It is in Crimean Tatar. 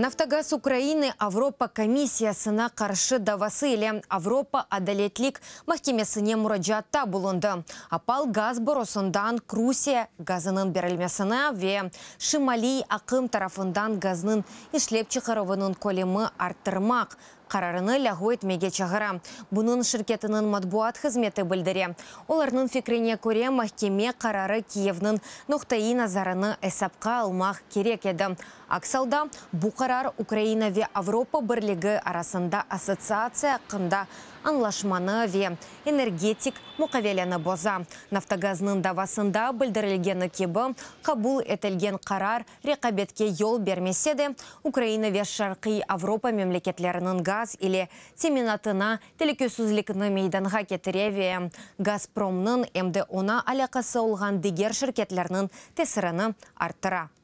Naftogaz Ukrainı Avropa komissiyasına qarşı davası ile Avropa adaletlik mahkemesine muracaatta bulundı. Opal gaz borusından Rusiye gazınıñ berilmesini ve Şimaliy aqım tarafından gaznıñ işlep çıqaruvınıñ kölemi arttırmaq qararını lâğu etmege çağıra. Bunıñ şirketiniñ matbuat hızmeti bildire. Olarnıñ fikrine köre, mahkeme qararı Kiyevniñ noqtaiy nazarını esapqa almaq kerek edi. Aks alda, bu qarar Ukraina ve Avropa Birligi arasında assotsiatsiya aqqında añlaşmanı ve energetik muqaveleni boza. Naftogaznıñ davasında bildirilgeni kibi, qabul etilgen qarar reqabetke yol bermese de, Ukraina ve Şarqiy Avropa memleketleriniñ gaz ile teminatına telükesizlikni meydanğa ketire ve Gazpromnıñ em de oña alâqası olğan diger şirketlerniñ tesirini arttıra.